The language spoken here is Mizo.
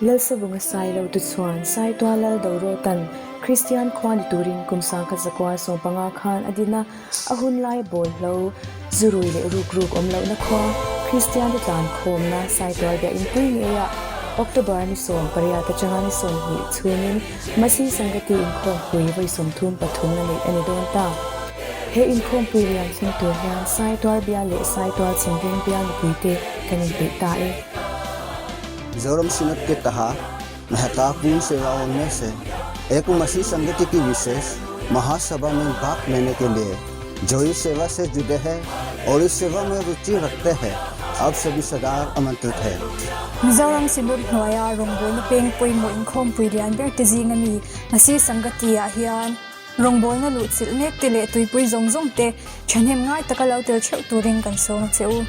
Lalsavunga Sailo tu chuan Saitual Lal Dorawtan Kristian khua ni turin kum 1915 khan a din a, a hun laia bawlhlo, zurui leh ruk ruk awm lohna khua, Kristian te tlan khawmna Saitual biakinn pui ngeiah October ni 18 atanga ni 20 chhungin Masi Sangati inkhawmpui vawi 33 na neih a ni dawn ta. He inkhawmpui lian thleng tur hian Saitual bial leh Saitual chhimveng bial mipuite kan inpeih ta e. Mizoram Synod ke taha महत्वपूर्ण सेवाओं में से एक मसीह संगति की विशेष महासभा में भाग लेने के लिए जो इस सेवा से जुड़े हैं और इस सेवा में रुचि रखते हैं आप सभी सदार आमंत्रित है। Mizoram Synod hnuaia rawngbawlna peng pawimawh inkhawmpui lian ber te zinga mi Masih Sangati ah hian rawngbawlna luhchilh mek te leh tuipui zawng zawng te thahnem ngai taka lo tel theuh turin kan sawm a che u.